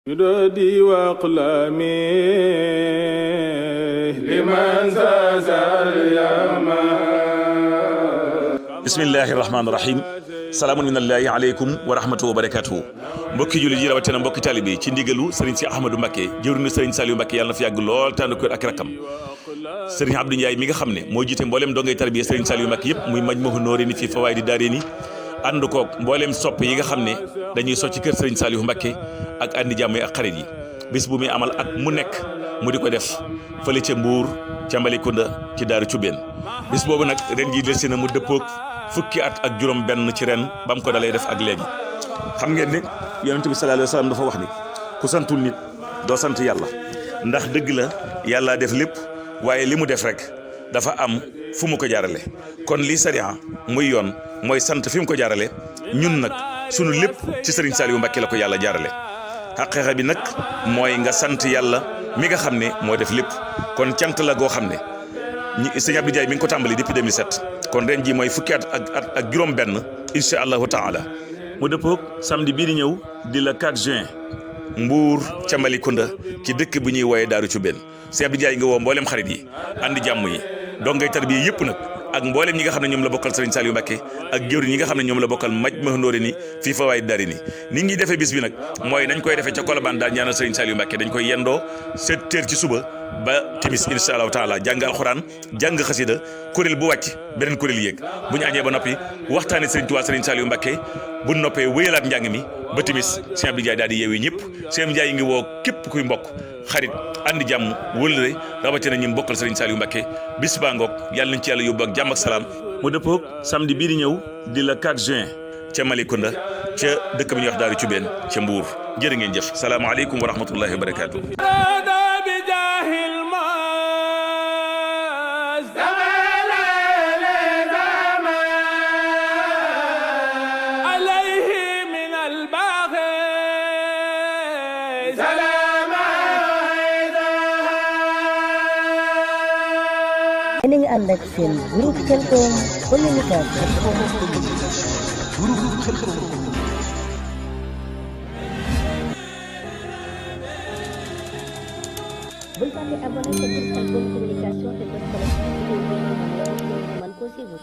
مدادي وأقلامي لمن زازا bismillahi rahmaani rahim salaamun minallahi aleykum wa rahmatuhu wa barakatuhu mbokki julli ji rawatina mbokki taalibe ci ndigalu sëriñ si Ahmadou Mbacké jëwriñu sëriñ Saliou Mbacké yàlla na fi yàgg lool tànn ko ak rakam sëriñ Abdou Ndiaye mi nga xam ne moo jiite mbooleem dongay tarbiya sëriñ Saliou Mbacké yëpp muy Majmahun Nurayni fi Fawaa'idi Daarayni ànd koog mbooleem sopp yi nga xam ne dañuy socc kër sëriñ Saliou Mbacké ak andi jàmm yi ak xarit yi bis bu muy amal at mu nekk mu di ko def fële ca Mbuur ca Mbalikunda ci Daaru Cubeen bis boobu nag ren jii des na mu dëppoog fukki at ak juróom benn ci ren ba mu ko dalee def ak léegi xam ngeen ne yonent bi sallallahu alayhi wa sallam dafa wax ni ku santul nit doo sant yàlla ndax dëgg la yàlla def lépp waaye li mu def rek dafa am fu mu ko jaarale kon lii sariya muy yoon mooy sant fi mu ko jaarale ñun nag sunu lépp ci Serigne Saliou Mbacké la ko yàlla jaarale xaqiiqa bi nag mooy nga sant yàlla mi nga xam ne moo def lépp kon cant la goo xam ne sëñ Abdou Ndiaye mi ngi ko tàmbali depuis 2007 kon ren ji mooy fukki at ak juróom benn incha allahu taala mu dëppoog samedi bii di ñëw di la 4 juin Mbuur ca Mbalikunda ci dëkk bu ñuy wooyee Daaru Cubeen sëñ Abdou Ndiaye nga woo mboolem xarit yi andi jàmm yi dongay tarbiya yëpp nag ak mboolem ñi nga xam ne ñoom la bokkal Serigne Saliou Mbacké ak jëwriñ ñi nga xam ne ñoom la bokkal Majmahun Nurayni fii Fawaa'idi Daarayni nit ñi defee bis bi nag mooy nañ koy defee ca Colobane daal ñaanal Serigne Saliou Mbacké dañ koy yendoo 7 heures ci suba ba timis insha allahu taala jàng alxuraan jàng xasida kuréel bu wàcc beneen kuréel yéeg bu ñu añee ba noppi waxtaane Serigne Touba Serigne Saliou Mbacké bu noppee wéyalaat njàng mi ba timis sëñ Abdou Ndiaye daal di yeewee ñëpp sëñ Abdou Ndiaye ngi woo képp kuy mbokk xarit andi jàmm wëlëre rawatina ñi bokkal Serigne Saliou Mbacké bis baa ngoog yàlla nañ ci yàlla yóbbu ak jàmm ak salaam mu dëppoog samedi bii di ñëw di la 4 juin ca Malicounda ca dëkk bi ñuy wax Daaru Cubeen ca Mbuur jërë ngeen jëf salaamaaleykum wa rahmatullahi wa barakaatu. yéen a ngi ànd ak seen groupe Khelcom communication. bul fàtte abonné sa groupe Khelcom communication te bës ko la ci vidéo bi nga mën koo suivre.